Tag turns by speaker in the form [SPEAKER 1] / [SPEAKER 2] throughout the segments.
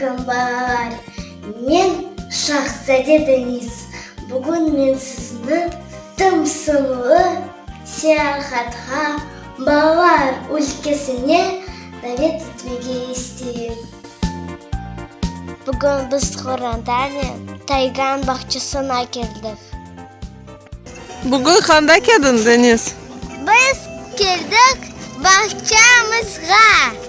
[SPEAKER 1] aleyküm, balalar! Men Şahzade Deniz. Bugün men sizni tımsımlı seyahatqa, balalar ülkesine davet etmege isteyim. Bugün biz qorantanen Taygan bağçasına keldik.
[SPEAKER 2] Bugün qanda keldiñ, Deniz?
[SPEAKER 1] Biz keldik bağçamızğa.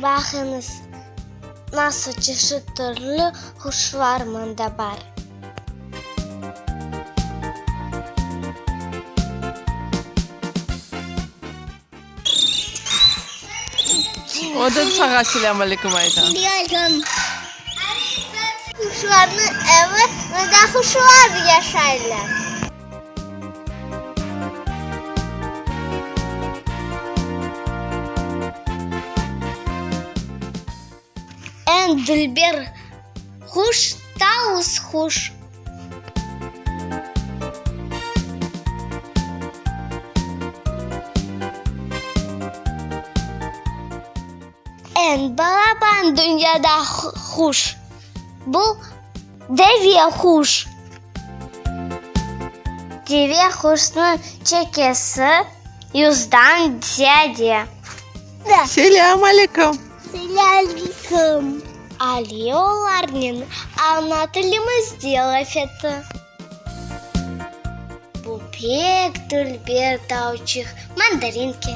[SPEAKER 1] Baqıñız, nasıl çeşit türlü quşlar mında bar.
[SPEAKER 2] O da saña selâm aleyküm ayta.
[SPEAKER 1] Quşlarnıñ evi, mında quşlar yaşaylar. Eñ dülber quş, tavus quş. Eñ balaban dünyada quş, bu deve quş. Deve quşnıñ çekesi yuzdan ziyade.
[SPEAKER 2] Selâm aleyküm!
[SPEAKER 1] Selâm aleyküm! Ali olarnen ana tilimizde laf etti. Bu pek dülber tavuçıq, mandarinki.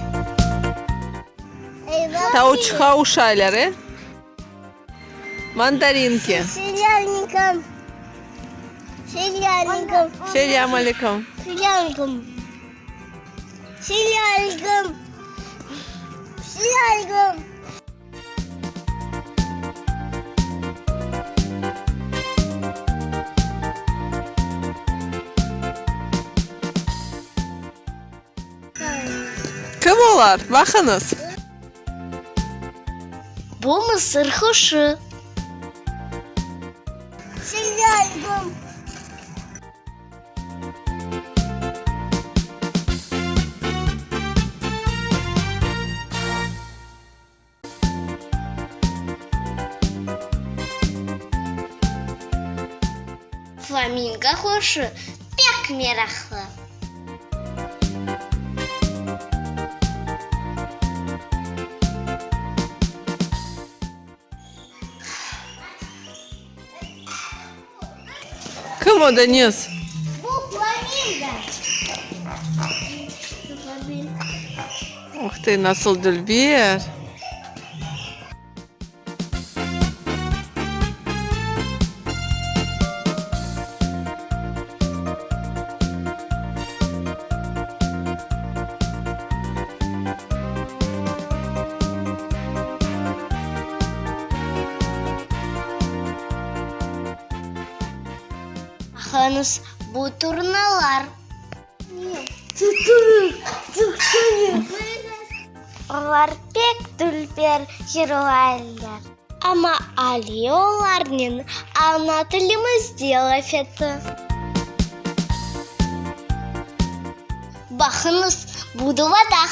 [SPEAKER 2] Tavuçqa uşaylar, e? Mandarinki.
[SPEAKER 1] Selâ aleyküm. Selâ aleyküm.
[SPEAKER 2] Selâm aleyküm.
[SPEAKER 1] Selâ aleyküm. Selâ aleyküm. Selâ aleyküm.
[SPEAKER 2] Kim olar? Baqıñız.
[SPEAKER 1] Bu mısır quşu. Flamingo quşu pek meraqlı.
[SPEAKER 2] Kim o, Deniz?
[SPEAKER 1] Bu flamingo.
[SPEAKER 2] Uh te, nasıl dülber!
[SPEAKER 1] Baqıñız, bu turnalar. Olar pek dülber yırlaylar. Amma Ali olarnen ana tilimizde laf etti. Baqıñız, bu duvadaq.